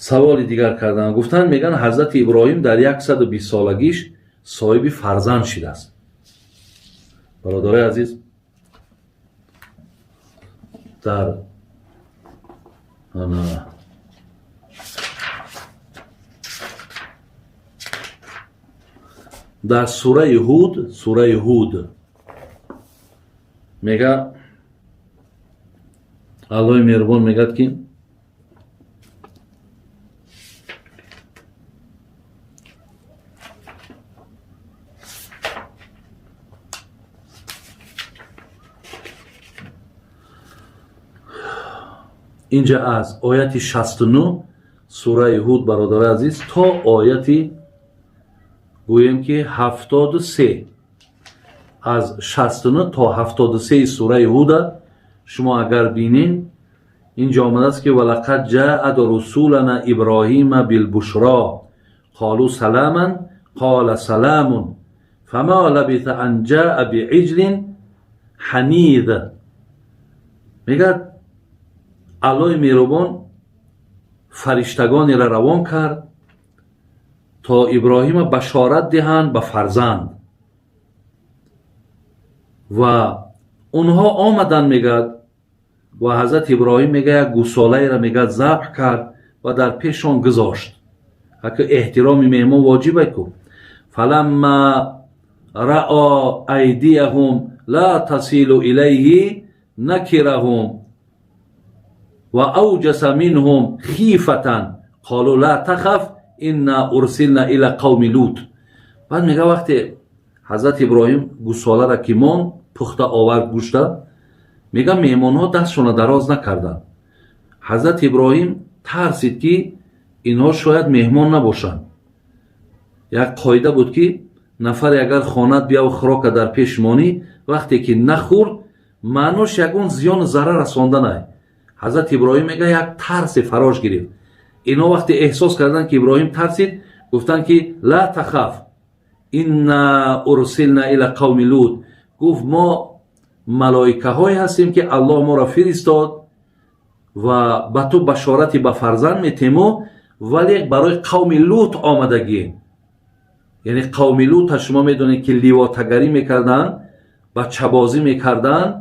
Саволи дигар карданд, гуфтанд, мегӯянд, ҳазрати Иброҳим дар 120 солагиш соҳиби фарзанд шидааст. Бародарои азиз, дар дар сураи Ҳуд, сураи Ҳуд мега, Аллоҳи меҳрубон мегӯяд, ки инҷа аз ояти 69 сураи Ҳуд, бародари азиз, то ояти, гӯем ки, 73, аз 69 то 73 сураи Ҳуда шумо агар бинед, инҷо омадааст, ки ولقد جاءت رسلنا إبراهيم بالبشرى قالوا سلاما قال سلام فما لبث أن جاء بعجل حنيذ. Мегӯяд, Аллоҳи меҳрубон фариштагонеро равон кард, то Иброҳима башорат диҳанд ба фарзанд, ва онҳо омаданд, мегӯяд, ва ҳазрати Иброҳим, мега, як гӯсолаеро, мегӯяд, забҳ кард ва дар пешон гузошт. Ака, эҳтироми меҳмон воҷибай ку. فلما رأى أيديهم لا تصل إليه نكرهم وأوجس منهم خيفة قالوا لا تخف إنا أرسلنا إلى قوم لوط. Баъд мега, вақте ҳазрати Иброҳим гӯсолара ки мон пухта овард гӯшта, мега, меҳмонҳо дастшона дароз накарданд. Ҳазрати Иброҳим тарсид, ки инҳо шояд меҳмон набошанд. Як қоида буд, ки нафаре агар хонат бияву хӯрока дар пеш монӣ, вақте ки нахӯрд, маънош ягон зиёну зарар расонданай. Ҳазрати Иброҳим, мега, як тарсе фарош гирифт. Инҳо вақте эҳсос карданд, ки Иброҳим тарсид, гуфтанд, ки لا تخف إنا أرسلنا إلى قوم لوط. Гуфт, мо малоикаҳое ҳастем, ки Аллоҳ моро фиристод ва ба ту башорати ба фарзанд метему, вале барои қавми Лут омадагием. Яъне қавми Лута шумо медонед, ки ливотагарӣ мекарданд, бачабозӣ мекарданд.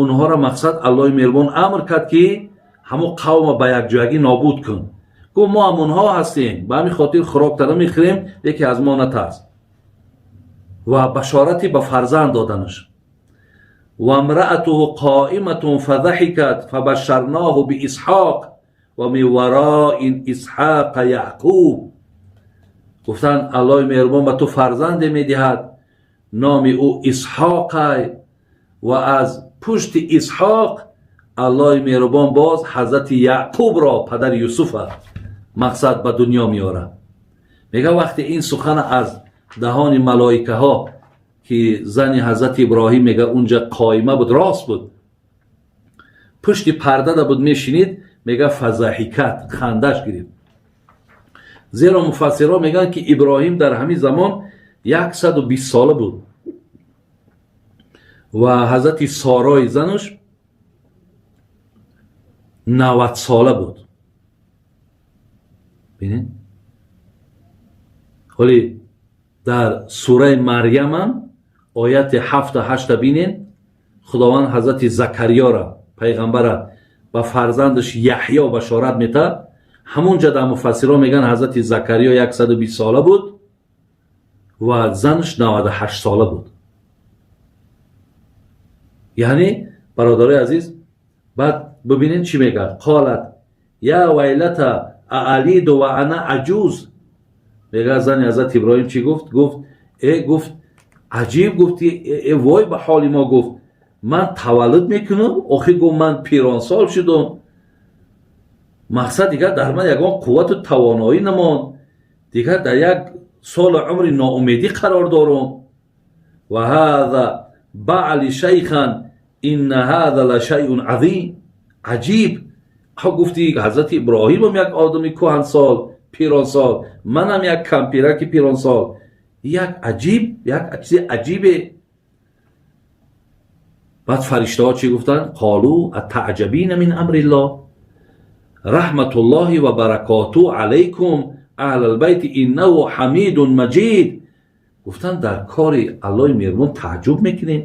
Онҳоро, мақсад, Аллоҳи меҳрубон амр кард, ки ҳамун қавма ба якҷоягӣ нобуд кун. Гуфт, мо ҳамонҳо ҳастем, ба ҳамин хотир хӯроктара мехӯрем, леки аз мо натарс. Ва башорати ба фарзанд доданаш: وامرأته قائمة فضحكت فبشرناه بإسحاق ومن وراء إسحاق يعقوب. Гуфтанд, Аллоҳи меҳрубон ба ту фарзанде медиҳад, номи ӯ Исҳоқай, ва аз пушти Исҳоқ Аллоҳи меҳрубон боз ҳазрати Яъқубро, падари Юсуфа, мақсад, ба дунё меорад. Мега, вақте ин сухана аз даҳони малоикаҳо, ки зани ҳазрати Иброҳим, мега, унҷа қоима буд, рост буд, пушти пардада буд, мешинид, мега, فضحكت, хандаш гирифт. Зеро муфассирҳо мегӯянд, ки Иброҳим дар ҳамин замон 120 сола буд ва ҳазрати Сорои занаш 90 сола буд. Бинед, ҳоли дар сураи Марьямам ояти ҳафта ҳашта бинед, Худованд ҳазрати Закариёра, пайғамбара, ба фарзандаш Яҳё башорат метаҳад. Ҳамунҷа дар муфассирҳо мегӯянд, ҳазрати Закариё 120 сола буд ва занаш 98 сола буд. Яъне, бародарои азиз, баъд бибинед, чӣ мегӯяд: قالت يا ويلتى أألد وأنا عجوز. Мегӯяд, зани ҳазрати Иброҳим чӣ гуфт? Гуфт, э, гуфт, аҷиб, гуфти, э, вой ба ҳоли мо, гуфт, ман таваллуд мекунам, охир, гуфт, ман пиронсол шудам, мақсад, дигар дар ман ягон қуввату тавоноӣ намонд, дигар дар як соли умри ноумедӣ қарор дорум. وهذا بعلي شيخا إن هذا لشيء عظيم. Аҷиб, гуфти, ҳазрати Иброҳимам як одами кӯҳансол, пиронсол, манам як кампираки пиронсол, як аҷиб, як чизи аҷибе. Баъд фариштаҳо чӣ гуфтанд? قالوا أتعجبين من أمر الله. Раҳматуллоҳи ва баракоту алайкум аҳлал байти иннаҳу ҳамидун маҷид. Гуфтанд, дар кори Аллоҳи меҳрубон тааҷҷуб мекунем.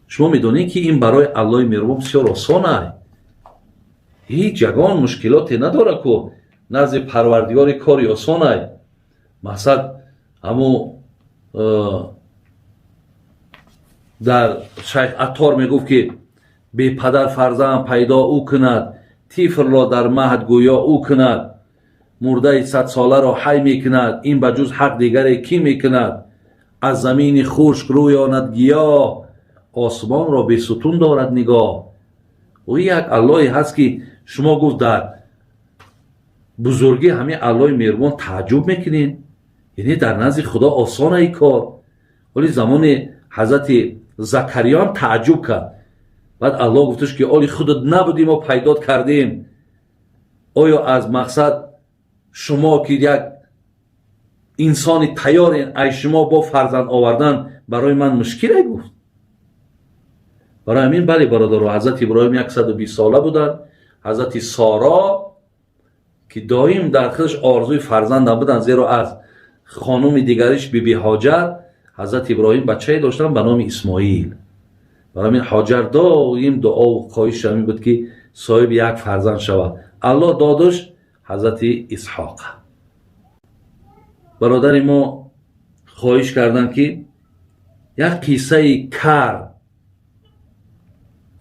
Шумо медонед, ки ин барои Аллоҳи меҳрубон бисёр осон ай, ҳеҷ ягон мушкилоте надорад ку назди Парвардигори кори осон ай. Мақсад, ҳамун дар Шайх Аттор мегуфт, ки бепадар фарзанд пайдо ӯ кунад, тифлро дар маҳд гӯё ӯ кунад, мурдаи садсоларо ҳай мекунад, ин ба ҷуз ҳақ дигаре кӣ мекунад? Аз замини хушк рӯёнад гиёҳ, осмонро бесутун дорад нигоҳ. Ӯ як Аллоҳе ҳаст, ки шумо, гуфт, дар бузургӣ ҳамин Аллоҳи меҳрубон тааҷҷуб мекунед. Яъне дар назди Худо осона и кор. Вале замони ҳазрати Закариё ҳам тааҷҷуб кард. Баъд Аллоҳ гуфташ, ки оли худат набудӣ, мо пайдот кардем. Оё аз мақсад шумо, ки як инсони тайёрен, ай шумо бо фарзанд овардан барои ман мушкиле? Гуфт. Барои ҳамин, бале, бародаро, ҳазрати Иброҳим 120 сола буданд. Ҳазрати Соро, ки доим дар худаш орзуи фарзандам буданд, зеро аз хонуми дигариш, Биби Ҳоҷар, ҳазрати Иброҳим бачае доштанд ба номи Исмоил. Барои ҳамин Ҳоҷар доим дуову хоҳиш ҳамин буд, ки соҳиби як фарзанд шавад. Аллоҳ додуш ҳазрати Исҳоқ. Бародари мо хоҳиш карданд, ки як қиссаи кар,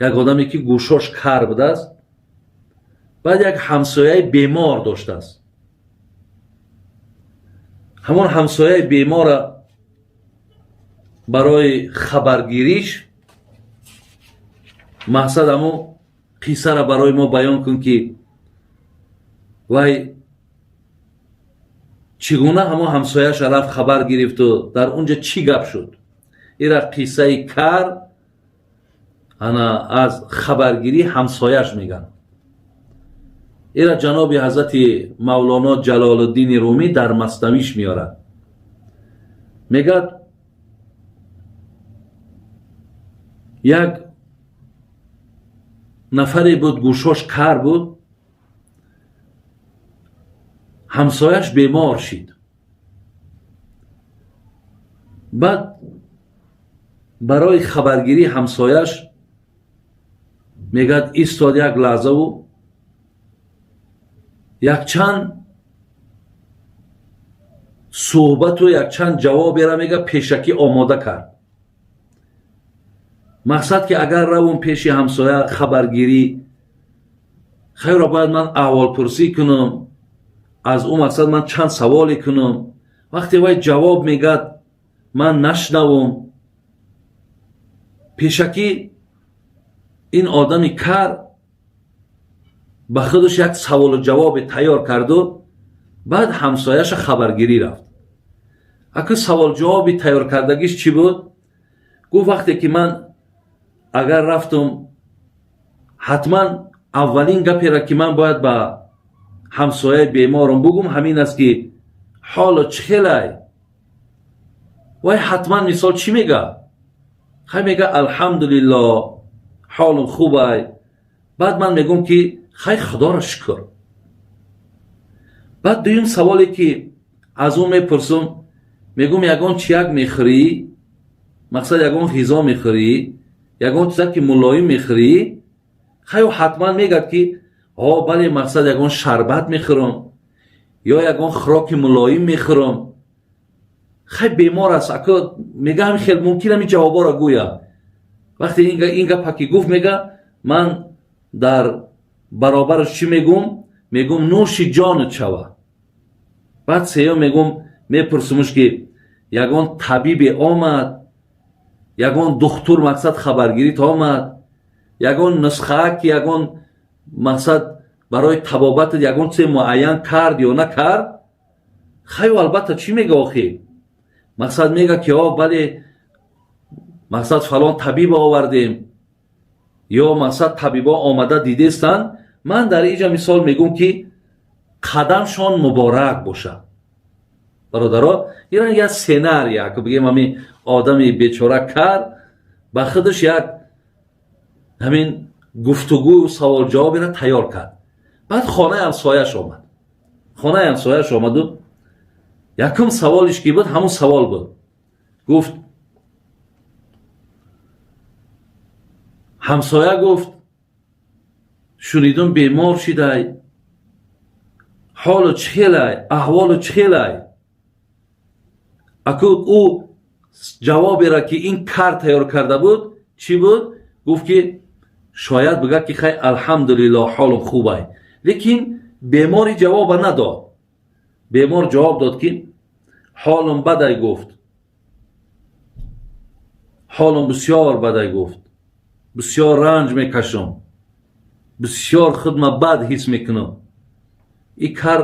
як одаме, ки гӯшош кар будааст, баъд як ҳамсояи бемор доштааст. Ҳамон ҳамсояи бемора барои хабаргириш, мақсад, ҳамон қиссара барои мо баён кун, ки вай чӣ гуна ҳамон ҳамсояша рафт, хабар гирифту дар он ҷо чӣ гап шуд. Ира қиссаи кар ана аз хабаргирии ҳамсояш мегӯянд. Ира ҷаноби ҳазрати Мавлоно Ҷалолуддини Румӣ дар Маснавиш меорад. Мегӯяд, як нафаре буд, гӯшош кар буд, ҳамсояш бемор шид. Баъд барои хабаргирии ҳамсояш, мегӯяд, истод як лаҳзаву якчанд суҳбату якчанд ҷавобера, мега, пешакӣ омода кард. Мақсад, ки агар равум пеши ҳамсоя хабаргирӣ, хайро бояд ман аҳволпурсӣ кунам аз ӯ, мақсад, ман чанд саволе кунам, вақте вай ҷавоб мегӯяд, ман нашнавум. Пешакӣ ин одами кар ба худаш як саволу ҷавобе тайёр карду баъд ҳамсояша хабаргирӣ рафт. Аку саволҷавоби тайёр кардагиш чӣ буд? Гуфт, вақте ки ман агар рафтум, ҳатман аввалин гаперо, ки ман бояд ба ҳамсояи беморам бугум, ҳамин аст, ки ҳоло чӣ хелай? Вай ҳатман, мисол, чӣ мега? Хай, мега, алҳамдулилло, ҳолам хубай. Баъд ман мегӯм, ки хай, Худоро шукр. Баъд дуюм саволе, ки аз ӯ мепурсум, мегӯм, ягон чияк мехӯрӣ? Мақсад, ягон ғизо мехӯрӣ, ягон чизак, ки мулоим мехӯрӣ? Хай, ӯ ҳатман мегӯяд, ки о, бале, мақсад, ягон шарбат мехӯрам ё ягон хӯроки мулоим мехӯрам. Хай, бемор аст, ака, мега, ҳамин хел мумкин ҳамин ҷавоборо гӯя. Вақте ин гапа ки гуфт, мега, ман дар баробараш чӣ мегӯм? Мегӯм, нӯши ҷонат шава. Баъд сеюм мегӯм, мепурсумуш, ки ягон табибе омад, ягон духтур, мақсад, хабаргирит омад, ягон нусхаа, ки ягон, мақсад, барои табобатат ягон чизе муайян кард ё накард? Хаю, албатта, чӣ мега охӣ? Мақсад, мега, ки о, бале, мақсад, фалон табиба овардем ё, мақсад, табибо омада дидестанд. Ман дар инҷа, мисол, мегӯм, ки қадамшон муборак бошад. Бародаро, ина як сценария, ки бигем, ҳамин одами бечора кард ба худаш як ҳамин гуфтугӯ, саволҷавоберо тайёр кард. Баъд хонаи ҳамсояш омад, хонаи ҳамсояш омаду якум саволиш ки буд, ҳамун савол буд. Гуфт ҳамсоя, гуфт шунидум бемор шидай, ҳолу чӣ хелай, аҳволу чӣ хелай? Аку ӯ ҷавоберо ки ин кар тайёр карда буд, чӣ буд? Гуфт ки шояд бигӯяд ки хай, алҳамдулиллоҳ, ҳолум хубай. Лекин бемори ҷавоба надод. Бемор ҷавоб дод ки ҳолум бадай, гуфт, ҳолум бисёр бадай, гуфт, бисёр ранҷ мекашам, бисёр худма бад ҳис мекунам. И кар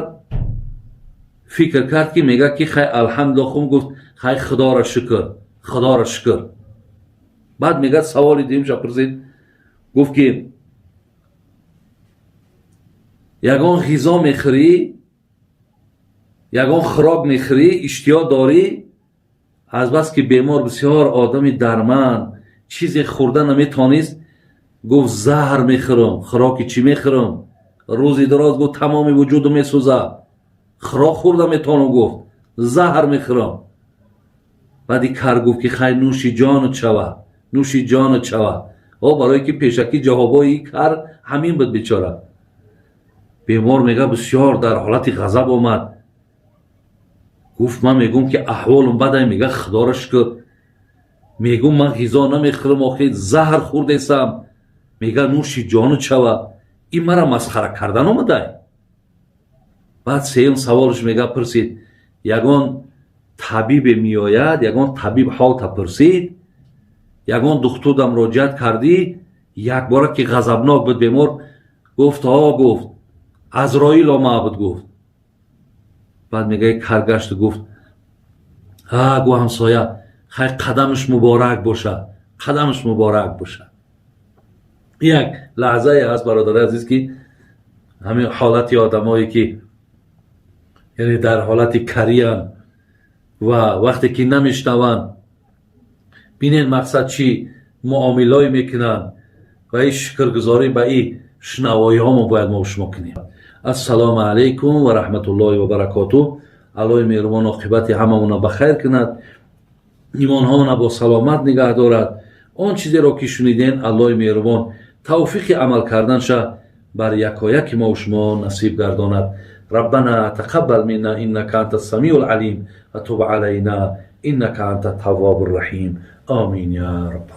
фикр кард ки мегӯяд ки хай, алҳамдулиллоҳ, хуб, гуфт, хай, худоро шукр, худоро шукр. Баъд мегӯяд саволи дуюмша пурсид, гуфт ки ягон ғизо мехӯрӣ, ягон хӯрок мехӯрӣ, иштиҳо дорӣ? Азбаски бемор бисёр одами дарманд, чизе хӯрда наметавонист, гуфт заҳр мехӯрам, хӯроки чӣ мехӯрам? Рӯзи дароз, гуфт, тамоми вуҷудам месӯзад, хӯрок хӯрда метавонам, гуфт, заҳр мехӯрам. Баъди кар гуфт ки хай, нӯши ҷонат шава, нӯши ҷонат шава. О, барое ки пешакӣ ҷавобҳои кар ҳамин буд. Бечора бемор мега бисёр дар ҳолати ғазаб омад, гуфт ман мегӯм ки аҳволум бадай, мега худоро шукр, мегӯм ман ғизо намехӯрам, охи заҳр хӯрдесам, мега нӯши ҷонат шава. Ин мара масхара кардан омадай. Баъд сеюм саволш мега пурсид, ягон табибе меояд, ягон табиб ҳолта пурсид, ягон духтурда муроҷиат кардӣ? Якбора ки ғазабнок буд бемор, гуфт о, гуфт, Азроил омада буд, гуфт. Баъд мега кар гашту гуфт: а, гу, ҳамсоя, хай, қадамаш муборак боша, қадамаш муборак боша. Як лаҳзае ҳаст, бародари азиз, ки ҳамин ҳолати одамое ки яъне дар ҳолати кариян ва вақте ки намешнаванд, бинед, мақсад чӣ муомилое мекунанд. Ва ин шукргузорӣ ба ин шунавоиҳомо бояд мо шумо кунем. Ассалому алайкум ва раҳматуллоҳи ва баракотуҳ. Аллоҳи меҳрубон оқибати ҳамамона ба хайр кунад, имонҳоона бо саломат нигаҳ дорад. Он чизеро ки шуниден, Аллоҳи меҳрубон тавфиқи амал карданша бар якояки мо шумо насиб гардонад. Раббана тақаббал минна иннака анта самиу алим ва туб алайна иннака анта таввабу раҳим. Омин я рабб.